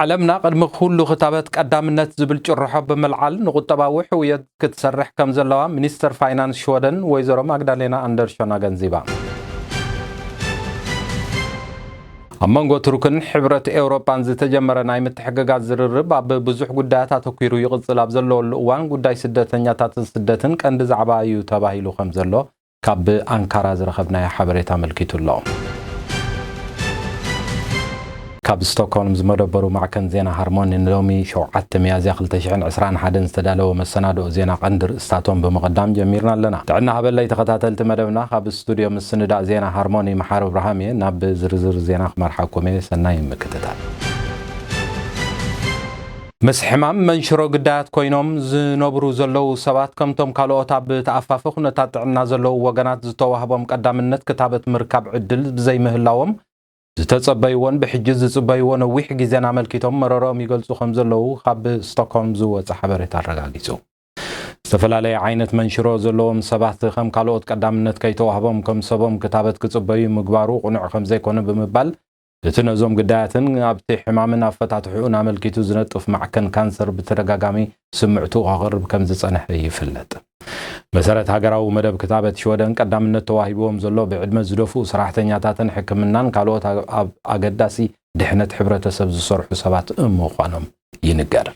ዓለምና ቅድሚ ኩሉ ክታበት ቀዳምነት ዝብል ጭርሖ ብምልዓል ንቁጠባዊ ሕውየት ክትሰርሕ ከም ዘለዋ ሚኒስተር ፋይናንስ ሽወደን ወይዘሮ ማግዳሌና ኣንደርሾን ኣገንዚባ። ኣብ መንጎ ቱርክን ሕብረት ኤውሮጳን ዝተጀመረ ናይ ምትሕግጋዝ ዝርርብ ኣብ ብዙሕ ጉዳያት ኣተኲሩ ይቕጽል ኣብ ዘለወሉ እዋን፣ ጉዳይ ስደተኛታትን ስደትን ቀንዲ ዛዕባ እዩ ተባሂሉ ከም ዘሎ ካብ ኣንካራ ዝረኸብናዮ ሓበሬታ ኣመልኪቱ ኣሎ። ካብ ስቶክሆልም ዝመደበሩ ማዕከን ዜና ሃርሞኒ ንሎሚ ሸውዓተ ሚያዝያ ክልተ ሽሕን ዕስራን ሓደን ዝተዳለወ መሰናድኦ ዜና ቀንዲ ርእስታቶም ብምቕዳም ጀሚርና ኣለና። ጥዕና ሃበለይ ተኸታተልቲ መደብና፣ ካብ ስቱድዮ ምስንዳእ ዜና ሃርሞኒ መሓሪ እብርሃም እየ። ናብ ዝርዝር ዜና ክመርሓኩም እየ። ሰናይ ምክትታል። ምስ ሕማም መንሽሮ ግዳያት ኮይኖም ዝነብሩ ዘለዉ ሰባት፣ ከምቶም ካልኦት ኣብ ተኣፋፊ ኩነታት ጥዕና ዘለዉ ወገናት፣ ዝተዋህቦም ቀዳምነት ክታበት ምርካብ ዕድል ብዘይምህላዎም፣ ዝተጸበይዎን ብሕጂ ዝጽበይዎ ነዊሕ ግዜን ኣመልኪቶም መረረኦም ይገልጹ ከም ዘለዉ ካብ ስቶክሆልም ዝወጸ ሓበሬታ ኣረጋጊጹ። ዝተፈላለየ ዓይነት መንሽሮ ዘለዎም ሰባት ከም ካልኦት ቀዳምነት ከይተዋህቦም፣ ከም ሰቦም ክታበት ክጽበዩ ምግባሩ ቅኑዕ ከም ዘይኮነ ብምባል፣ እቲ ነዞም ግዳያትን ኣብቲ ሕማምን ኣፈታትሕኡን ኣመልኪቱ ዝነጥፍ ማዕከን ካንሰር ብተደጋጋሚ ስምዕቱ ከቕርብ ከም ዝጸንሐ ይፍለጥ። መሰረት ሃገራዊ መደብ ክታበት ሽወደን፣ ቀዳምነት ተዋሂብዎም ዘሎ ብዕድመ ዝደፍኡ ሰራሕተኛታትን ሕክምናን ካልኦት ኣብ፣ ኣብ ኣገዳሲ ድሕነት ሕብረተሰብ ዝሰርሑ ሰባት ምዃኖም ይንገር።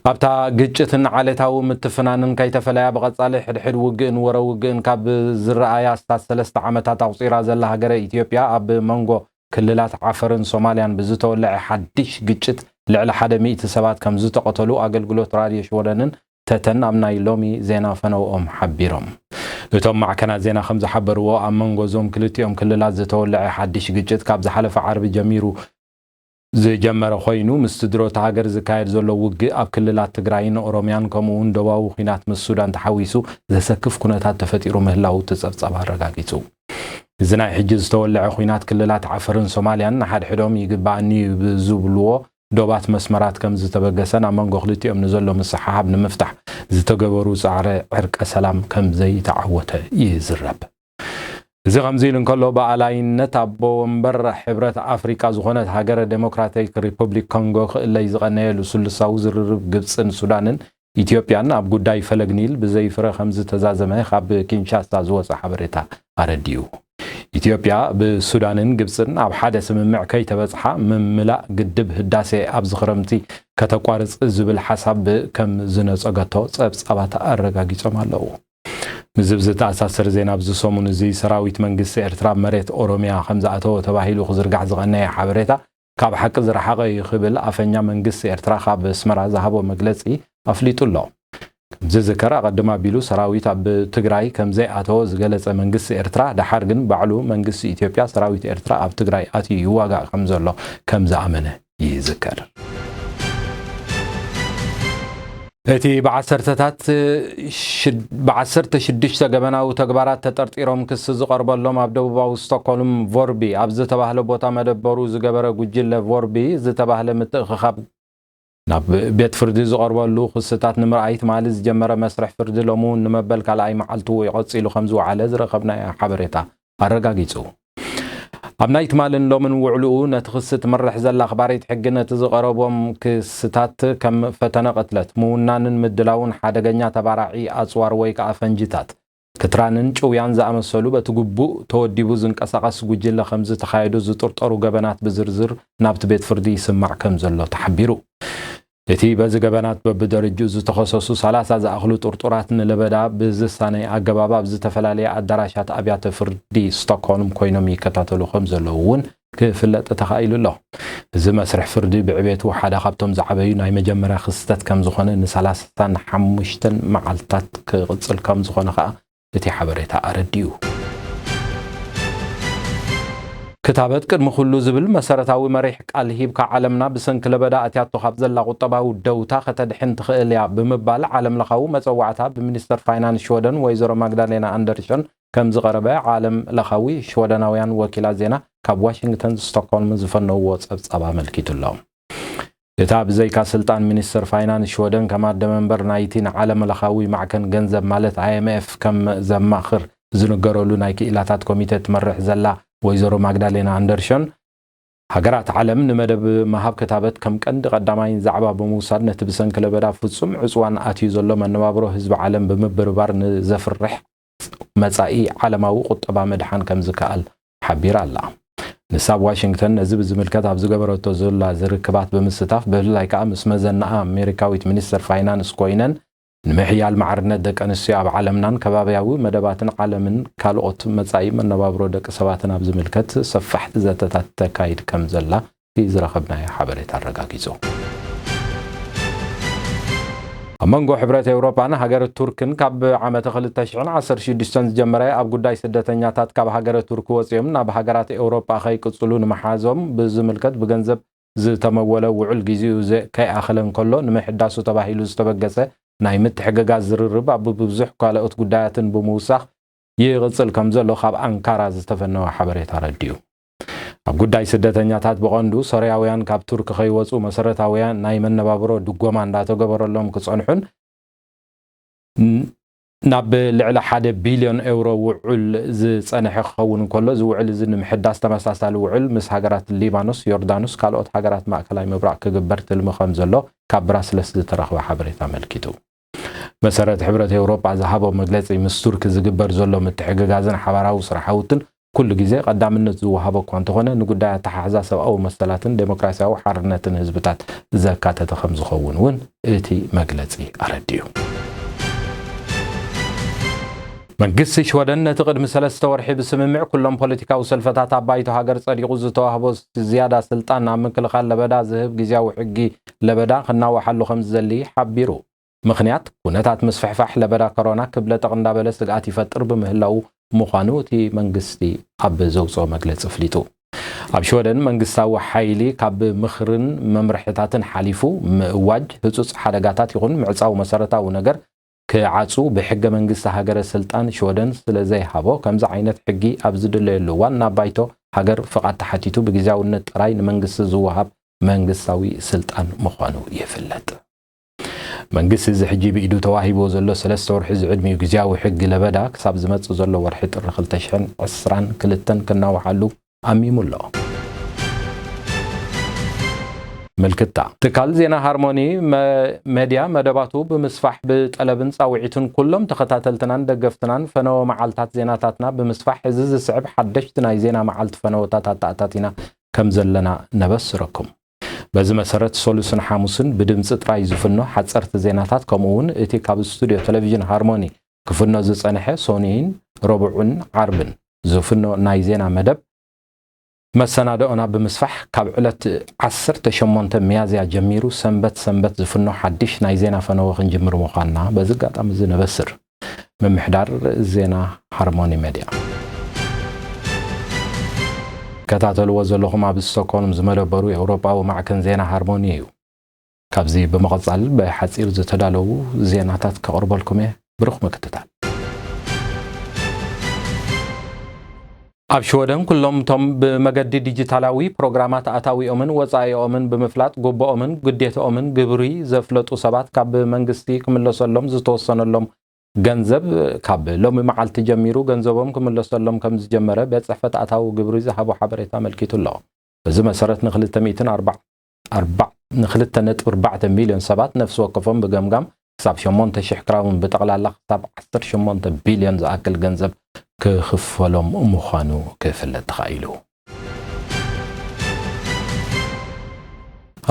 ኣብታ ግጭትን ዓሌታዊ ምትፍናንን ከይተፈለያ ብቐጻሊ ሕድሕድ ውግእን ወረ ውግእን ካብ ዝረኣያ ኣስታት ሰለስተ ዓመታት ኣቑጺራ ዘላ ሃገረ ኢትዮጵያ፣ ኣብ መንጎ ክልላት ዓፈርን ሶማልያን ብዝተወለዐ ሓድሽ ግጭት ልዕሊ ሓደ ሚእቲ ሰባት ከም ዝተቐተሉ ኣገልግሎት ራድዮ ሽወደንን ተተን ኣብ ናይ ሎሚ ዜና ፈነውኦም ሓቢሮም። እቶም ማዕከናት ዜና ከም ዝሓበርዎ፣ ኣብ መንጎ እዞም ክልቲኦም ክልላት ዝተወለዐ ሓድሽ ግጭት ካብ ዝሓለፈ ዓርቢ ጀሚሩ ዝጀመረ ኮይኑ፣ ምስ ስድሮ እታ ሃገር ዝካየድ ዘሎ ውግእ ኣብ ክልላት ትግራይን ኦሮምያን፣ ከምኡ እውን ደቡባዊ ኲናት ምስ ሱዳን ተሓዊሱ ዘሰክፍ ኩነታት ተፈጢሩ ምህላው እቲ ጸብጻብ ኣረጋጊጹ። እዚ ናይ ሕጂ ዝተወለዐ ኲናት ክልላት ዓፈርን ሶማልያን ንሓድሕዶም ይግባኣኒ እዩ ብዝብልዎ ዶባት መስመራት ከም ዝተበገሰን ኣብ መንጎ ክልቲኦም ንዘሎ ምስሕሓብ ንምፍታሕ ዝተገበሩ ጻዕረ ዕርቀ ሰላም ከም ዘይተዓወተ ይዝረብ። እዚ ከምዚ ኢሉ እንከሎ፣ ብኣላይነት ኣቦ ወንበር ሕብረት ኣፍሪቃ ዝኾነት ሃገረ ዴሞክራቲክ ሪፐብሊክ ኮንጎ ክእለይ ዝቐነየ ልሱልሳዊ ዝርርብ ግብጽን ሱዳንን ኢትዮጵያን ኣብ ጉዳይ ፈለግ ኒል ብዘይፍረ ከም ዝተዛዘመ ካብ ኪንሻሳ ዝወጸ ሓበሬታ ኣረዲኡ። ኢትዮጵያ ብሱዳንን ግብጽን ኣብ ሓደ ስምምዕ ከይተበጽሓ፣ ምምላእ ግድብ ህዳሴ ኣብዚ ክረምቲ ከተቋርጽ ዝብል ሓሳብ ከም ዝነጸገቶ ጸብጻባት ኣረጋጊጾም ኣለዉ። ምስዚ ብዝተኣሳሰር ዜና፣ ኣብዚ ሰሙን እዚ ሰራዊት መንግስቲ ኤርትራ ኣብ መሬት ኦሮምያ ከም ዝኣተወ ተባሂሉ ክዝርጋሕ ዝቐነየ ሓበሬታ ካብ ሓቂ ዝረሓቐ እዩ ክብል ኣፈኛ መንግስቲ ኤርትራ ካብ ኣስመራ ዝሃቦ መግለጺ ኣፍሊጡ ኣሎ። ከም ዝዝከር፣ ኣቐድም ኣቢሉ ሰራዊት ኣብ ትግራይ ከም ዘይኣተወ ዝገለጸ መንግስቲ ኤርትራ፣ ደሓር ግን ባዕሉ መንግስቲ ኢትዮጵያ ሰራዊት ኤርትራ ኣብ ትግራይ ኣትዩ ይዋጋእ ከም ዘሎ ከም ዝኣመነ ይዝከር። እቲ ብዓሰርተታት ሽድ-፣ ብዓሰርተ ሽዱሽተ ገበናዊ ተግባራት ተጠርጢሮም ክሲ ዝቐርበሎም ኣብ ደቡባዊ ስቶክሆልም ቮርቢ ኣብ ዝተባህለ ቦታ መደበሩ ዝገበረ ጉጅለ ቮርቢ ዝተባህለ ምትእኽኻብ ናብ ቤት ፍርዲ ዝቐርበሉ ክስታት ንምርኣይ ትማሊ ዝጀመረ መስርሕ ፍርዲ ሎሚ እውን ንመበል ካልኣይ መዓልቱ ቀጺሉ ከም ዝወዓለ ዝረኸብናዮ ሓበሬታ ኣረጋጊጹ። ኣብ ናይ ትማልን ሎምን ውዕልኡ ነቲ ክሲ ትመርሕ ዘላ ኣኽባሪት ሕጊ ነቲ ዝቐረቦም ክስታት ከም ፈተነ ቅትለት፣ ምውናንን ምድላውን ሓደገኛ ተባራዒ ኣጽዋር ወይ ከኣ ፈንጂታት፣ ክትራንን ጭውያን ዝኣመሰሉ በቲ ግቡእ ተወዲቡ ዝንቀሳቐስ ጉጅለ ከም ዝተኻየዱ ዝጥርጠሩ ገበናት ብዝርዝር ናብቲ ቤት ፍርዲ ይስማዕ ከም ዘሎ ተሓቢሩ። እቲ በዚ ገበናት በብደረጅኡ ዝተኸሰሱ ሰላሳ ዝኣኽሉ ጥርጡራት ንለበዳ ብዝሳነይ ኣገባብ ኣብ ዝተፈላለየ ኣዳራሻት ኣብያተ ፍርዲ ስቶክሆልም ኮይኖም ይከታተሉ ከም ዘለዉ እውን ክፍለጥ ተኻኢሉ ኣሎ። እዚ መስርሕ ፍርዲ ብዕቤቱ ሓደ ካብቶም ዝዓበዩ ናይ መጀመርያ ክስተት ከም ዝኾነ ንሰላሳን ሓሙሽተን መዓልታት ክቕጽል ከም ዝኾነ ከኣ እቲ ሓበሬታ ኣረዲኡ። ክታበት ቅድሚ ኩሉ ዝብል መሰረታዊ መሪሕ ቃል ሂብካ፣ ዓለምና ብሰንኪ ለበዳ ኣትያቶ ካብ ዘላ ቁጠባዊ ደውታ ከተድሕን ትኽእል እያ ብምባል ዓለም ለኻዊ መጸዋዕታ ብሚኒስተር ፋይናንስ ሽወደን ወይዘሮ ማግዳሌና ኣንደርሸን ከም ዝቐረበ ዓለም ለኻዊ ሽወደናውያን ወኪላት ዜና ካብ ዋሽንግተን ስቶክሆልም ዝፈነውዎ ጸብጻብ ኣመልኪቱ ኣሎ። እታ ብዘይካ ስልጣን ሚኒስተር ፋይናንስ ሽወደን ከም ኣደ መንበር ናይቲ ንዓለም ለኻዊ ማዕከን ገንዘብ ማለት ኣይ ኤም ኤፍ ከም ዘማኽር ዝንገረሉ ናይ ክኢላታት ኮሚተ ትመርሕ ዘላ ወይዘሮ ማግዳሌና ኣንደርሸን፣ ሃገራት ዓለም ንመደብ ምሃብ ክታበት ከም ቀንዲ ቀዳማይን ዛዕባ ብምውሳድ፣ ነቲ ብሰንኪ ለበዳ ፍጹም ዕጽዋን ኣትዩ ዘሎ መነባብሮ ህዝቢ ዓለም ብምብርባር ንዘፍርሕ መጻኢ ዓለማዊ ቁጠባ ምድሓን ከም ዝከኣል ሓቢራ ኣላ። ንሳ ኣብ ዋሽንግተን ነዚ ብዝምልከት ኣብ ዝገበረቶ ዘላ ዝርክባት ብምስታፍ፣ ብፍላይ ከኣ ምስ መዘናኣ ኣሜሪካዊት ሚኒስተር ፋይናንስ ኮይነን፣ ንምሕያል ማዕርነት ደቂ ኣንስትዮ ኣብ ዓለምናን ከባብያዊ መደባትን ዓለምን ካልኦት መጻኢ መነባብሮ ደቂ ሰባትን ኣብ ዝምልከት ሰፋሕቲ ዘተታት ተካይድ ከም ዘላ እቲ ዝረኸብናዮ ሓበሬታ ኣረጋጊጹ። ኣብ መንጎ ሕብረት ኤውሮጳን ሃገር ቱርክን ካብ ዓመተ ክልተ ሽሕን ዓሰርተ ሽዱሽተን ዝጀመረ ኣብ ጉዳይ ስደተኛታት ካብ ሃገረ ቱርክ ወጺኦም ናብ ሃገራት ኤውሮጳ ከይቅጽሉ ንምሓዞም ብዝምልከት ብገንዘብ ዝተመወለ ውዕል ግዜኡ ዘ-፣ ከይኣኸለ እንከሎ ንምሕዳሱ ተባሂሉ ዝተበገሰ ናይ ምትሕግጋዝ ዝርርብ ኣብ ብዙሕ ካልኦት ጉዳያትን ብምውሳኽ ይቕጽል ከም ዘሎ ካብ ኣንካራ ዝተፈነወ ሓበሬታ ኣረዲኡ። ኣብ ጉዳይ ስደተኛታት ብቐንዱ ሶርያውያን ካብ ቱርክ ከይወጹ መሰረታውያን ናይ መነባብሮ ድጎማ እንዳተገበረሎም ክጸንሑን ን-፣ ናብ ልዕሊ ሓደ ቢልዮን ኤውሮ ውዑል ዝጸንሐ ክኸውን እንከሎ፣ እዚ ውዕል እዚ ንምሕዳስ ተመሳሳሊ ውዕል ምስ ሃገራት ሊባኖስ፣ ዮርዳኖስ፣ ካልኦት ሃገራት ማእከላይ ምብራቕ ክግበር ትልሚ ከም ዘሎ ካብ ብራስለስ ዝተረኽበ ሓበሬታ ኣመልኪቱ። መሰረት ሕብረት ኤውሮጳ ዝሃቦ መግለጺ፣ ምስ ቱርክ ዝግበር ዘሎ ምትሕግጋዝን ሓባራዊ ስራሓውትን ኩሉ ግዜ ቀዳምነት ዝወሃቦ እኳ እንተኾነ፣ ንጉዳይ ኣተሓሕዛ ሰብኣዊ መሰላትን ዴሞክራሲያዊ ሓርነትን ህዝብታት ዘካተተ ከም ዝኸውን እውን እቲ መግለጺ ኣረዲኡ። መንግስቲ ሽወደን ነቲ ቅድሚ ሰለስተ ወርሒ ብስምምዕ ኩሎም ፖለቲካዊ ሰልፈታት ኣብ ባይቶ ሃገር ጸዲቑ ዝተዋህቦ ዝያዳ ስልጣን ኣብ ምክልኻል ለበዳ ዝህብ ግዜያዊ ሕጊ ለበዳ ክናዋሓሉ ከም ዝደሊ ሓቢሩ። ምኽንያት፣ ኩነታት ምስፍሕፋሕ ለበዳ ኮሮና ክብለጠቕ እንዳበለ ስግኣት ይፈጥር ብምህላዉ ምዃኑ እቲ መንግስቲ ኣብ ዘውፅኦ መግለፂ ኣፍሊጡ። ኣብ ሽወደን መንግስታዊ ሓይሊ ካብ ምኽርን መምርሕታትን ሓሊፉ ምእዋጅ ህፁፅ ሓደጋታት ይኹን ምዕፃው መሰረታዊ ነገር ክዓፁ ብሕገ መንግስቲ ሃገረ ስልጣን ሽወደን ስለ ዘይሃቦ፣ ከምዚ ዓይነት ሕጊ ኣብ ዝድለየሉ እዋን ናብ ባይቶ ሃገር ፍቓድ ተሓቲቱ ብግዜያውነት ጥራይ ንመንግስቲ ዝወሃብ መንግስታዊ ስልጣን ምዃኑ ይፍለጥ። መንግስቲ እዚ ሕጂ ብኢዱ ተዋሂብዎ ዘሎ ሰለስተ ወርሒ ዝዕድሚኡ ግዜያዊ ሕጊ ለበዳ ክሳብ ዝመጽእ ዘሎ ወርሒ ጥሪ ክልተ ሽሕን ዕስራን ክልተን ክናዋሓሉ ኣሚሙ ኣሎ። ምልክታ። ትካል ዜና ሃርሞኒ መ-፣ መድያ መደባቱ ብምስፋሕ ብጠለብን ጻውዒትን ኩሎም ተኸታተልትናን ደገፍትናን ፈነወ መዓልታት ዜናታትና ብምስፋሕ እዚ ዝስዕብ ሓደሽቲ ናይ ዜና መዓልቲ ፈነወታት ኣተኣታቲና ከም ዘለና ነበስረኩም። በዚ መሰረት ሰሉስን ሓሙስን ብድምፂ ጥራይ ዝፍኖ ሓፀርቲ ዜናታት፣ ከምኡ እውን እቲ ካብ ስቱድዮ ቴሌቪዥን ሃርሞኒ ክፍኖ ዝፀንሐ ሶኒን ረቡዕን ዓርብን ዝፍኖ ናይ ዜና መደብ መሰናድኦና ብምስፋሕ፣ ካብ ዕለት ዓሰርተ ሸሞንተ ሚያዝያ ጀሚሩ ሰንበት ሰንበት ዝፍኖ ሓድሽ ናይ ዜና ፈነወ ክንጅምር ምዃንና በዚ ኣጋጣሚ እዚ ነበስር። ምምሕዳር ዜና ሃርሞኒ ሜድያ። ከታተልዎ ዘለኹም ኣብ ስቶክሆልም ዝመደበሩ ኤውሮጳዊ ማዕከን ዜና ሃርሞኒ እዩ። ካብዚ ብምቕጻል ብሓጺር ዝተዳለዉ ዜናታት ከቕርበልኩም እየ። ብሩኽ ምክትታል። ኣብ ሽወደን ኩሎም እቶም ብመገዲ ዲጂታላዊ ፕሮግራማት ኣታዊኦምን ወጻኢኦምን ብምፍላጥ፣ ጉቦኦምን ግዴታኦምን ግብሪ ዘፍለጡ ሰባት ካብ መንግስቲ ክምለሰሎም ዝተወሰነሎም ገንዘብ፣ ካብ ሎሚ መዓልቲ ጀሚሩ ገንዘቦም ክምለሰሎም ከም ዝጀመረ ቤት ጽሕፈት ኣታዊ ግብሪ ዝሃቦ ሓበሬታ ኣመልኪቱ ኣሎ። በዚ መሰረት ንክልተ ሚእትን ኣርባዕ፣ ኣርባዕ፣ ንክልተ ነጥቢ ኣርባዕተ ሚልዮን ሰባት ነፍሲ ወከፎም ብገምጋም ክሳብ ሸሞንተ ሽሕ ክራውን፣ ብጠቕላላ ክሳብ ዓሰርተ ሸሞንተ ቢልዮን ዝኣክል ገንዘብ ክኽፈሎም ምዃኑ ክፍለጥ ተኻኢሉ።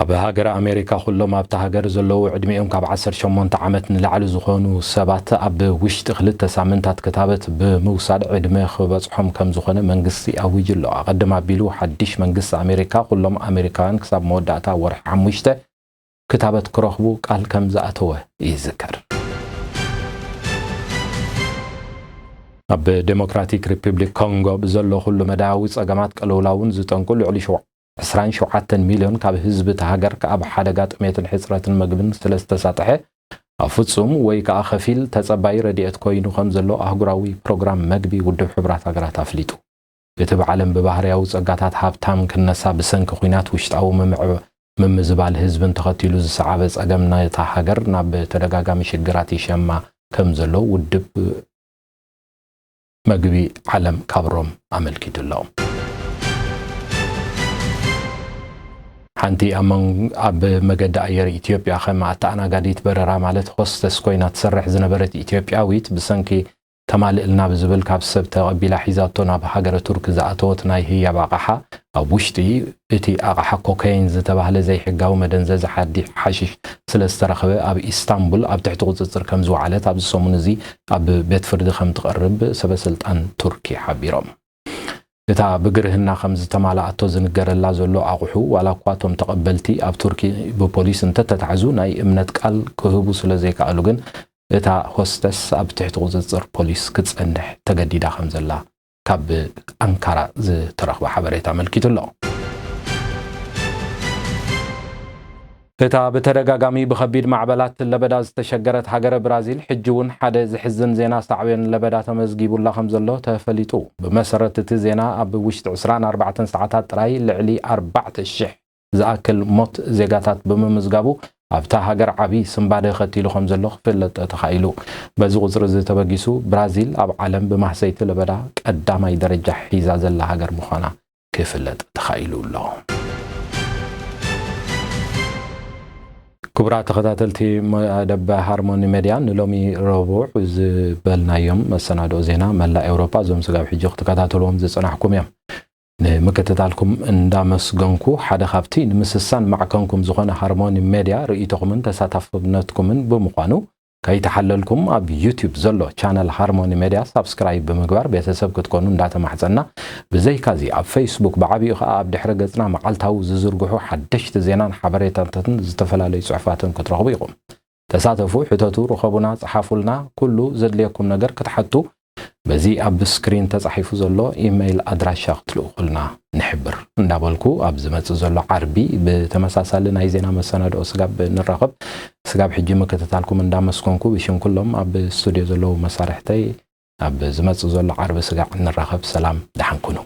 ኣብ ሃገረ ኣሜሪካ ኩሎም ኣብታ ሃገር ዘለዉ ዕድሚኦም ካብ ዓሰርተ ሸሞንተ ዓመት ንላዕሊ ዝኾኑ ሰባት ኣብ ውሽጢ ክልተ ሳምንታት ክታበት ብምውሳድ ዕድመ ክበጽሖም ከም ዝኾነ መንግስቲ ኣዊጁ ኣሎ። ኣቐድም ኣቢሉ ሓድሽ መንግስቲ ኣሜሪካ ኩሎም ኣሜሪካውያን ክሳብ መወዳእታ ወርሒ ሓሙሽተ ክታበት ክረኽቡ ቃል ከም ዝኣተወ ይዝከር። ኣብ ዴሞክራቲክ ሪፐብሊክ ኮንጎ ብዘሎ ኩሉ መዳያዊ ጸገማት ቅልውላውን ዝጠንቁ ልዕሊ ሸው-፣ ዕስራን ሸውዓተን ሚልዮን ካብ ህዝቢ እታ ሃገር ኣብ ሓደጋ ጥሜትን ሕጽረትን መግብን ስለ ዝተሳጥሐ፣ ኣብ ፍጹም ወይ ከኣ ከፊል ተጸባዪ ረድኤት ኮይኑ ከም ዘሎ ኣህጉራዊ ፕሮግራም መግቢ ውድብ ሕቡራት ሃገራት ኣፍሊጡ። እቲ ብዓለም ብባህርያዊ ጸጋታት ሃብታም ክነሳ ብሰንኪ ኲናት ውሽጣዊ ምምዕ-፣ ምምዝባል ህዝብን ተኸቲሉ ዝሰዓበ ጸገም ነታ ሃገር ናብ ተደጋጋሚ ሽግራት ይሸማ ከም ዘሎ ውድብ መግቢ ዓለም ካብ ሮም ኣመልኪቱ ኣሎ። ሓንቲ ኣብ መን-፣ ኣብ መገዲ ኣየር ኢትዮጵያ ከም ኣተኣናጋዲት በረራ ማለት ሆስተስ ኮይና ትሰርሕ ዝነበረት ኢትዮጵያዊት ብሰንኪ ተማልእልና ብዝብል ካብ ሰብ ተቐቢላ ሒዛቶ ናብ ሃገረ ቱርክ ዝኣተወት ናይ ህያብ ኣቕሓ ኣብ ውሽጢ እቲ ኣቕሓ ኮካይን ዝተባህለ ዘይሕጋዊ መደንዘዚ ሓዲ ሓሽሽ ስለ ዝተረኸበ ኣብ ኢስታንቡል ኣብ ትሕቲ ቁፅፅር ከም ዝወዓለት ኣብዚ ሰሙን እዚ ኣብ ቤት ፍርዲ ከም ትቐርብ ሰበስልጣን ቱርኪ ሓቢሮም። እታ ብግርህና ከም ዝተማልኣቶ ዝንገረላ ዘሎ ኣቑሑ ዋላ እኳ እቶም ተቐበልቲ ኣብ ቱርኪ ብፖሊስ እንተተታሕዙ ናይ እምነት ቃል ክህቡ ስለ ዘይከኣሉ ግን እታ ሆስተስ ኣብ ትሕቲ ቁፅፅር ፖሊስ ክትፀንሕ ተገዲዳ ከም ዘላ ካብ ኣንካራ ዝተረኽበ ሓበሬታ ኣመልኪቱ ኣሎ። እታ ብተደጋጋሚ ብኸቢድ ማዕበላት ለበዳ ዝተሸገረት ሃገረ ብራዚል ሕጂ እውን ሓደ ዝሕዝን ዜና ሳዕቤን ለበዳ ተመዝጊቡላ ከም ዘሎ ተፈሊጡ። ብመሰረት እቲ ዜና ኣብ ውሽጢ ዕስራን ኣርባዕተን ሰዓታት ጥራይ ልዕሊ ኣርባዕተ ሽሕ ዝኣክል ሞት ዜጋታት ብምምዝጋቡ ኣብታ ሃገር ዓቢ ስንባደ ከቲሉ ከም ዘሎ ክፍለጥ ተኻኢሉ። በዚ ቁፅሪ እዚ ተበጊሱ ብራዚል ኣብ ዓለም ብማህሰይቲ ለበዳ ቀዳማይ ደረጃ ሒዛ ዘላ ሃገር ምዃና ክፍለጥ ተኻኢሉ ኣሎ። ክቡራት ተኸታተልቲ መደብ ሃርሞኒ ሜድያ ንሎሚ ረቡዕ ዝበልናዮም መሰናድኦ ዜና መላእ ኤውሮጳ እዞም ስጋብ ሕጂ ክትከታተልዎም ዝጸናሕኩም እዮም። ንምክትታልኩም እንዳመስገንኩ ሓደ ካብቲ ንምስሳን ማዕከንኩም ዝኾነ ሃርሞኒ ሜድያ ርእይቶኹምን ተሳታፍነትኩምን ብምዃኑ ከይተሓለልኩም ኣብ ዩቲዩብ ዘሎ ቻነል ሃርሞኒ ሜድያ ሳብስክራይብ ብምግባር ቤተሰብ ክትኮኑ እንዳተማሕጸና ብዘይካዚ ኣብ ፌስቡክ ብዓቢኡ ከኣ ኣብ ድሕረ ገጽና መዓልታዊ ዝዝርግሑ ሓደሽቲ ዜናን ሓበሬታታትን ዝተፈላለዩ ጽሑፋትን ክትረኽቡ ኢኹም። ተሳተፉ፣ ሕተቱ፣ ርኸቡና፣ ጸሓፉልና። ኩሉ ዘድልየኩም ነገር ክትሓቱ በዚ ኣብ ስክሪን ተጻሒፉ ዘሎ ኢሜይል ኣድራሻ ክትልእኹልና ንሕብር እንዳበልኩ ኣብ ዝመጽእ ዘሎ ዓርቢ ብተመሳሳሊ ናይ ዜና መሰናድኦ ስጋብ ንራኸብ ስጋብ ሕጂ ምክትታልኩም እንዳመስገንኩ ብሽም ኩሎም ኣብ ስቱድዮ ዘለዉ መሳርሕተይ ኣብ ዝመጽእ ዘሎ ዓርቢ ስጋዕ ንራኸብ። ሰላም፣ ደሓን ኩኑ።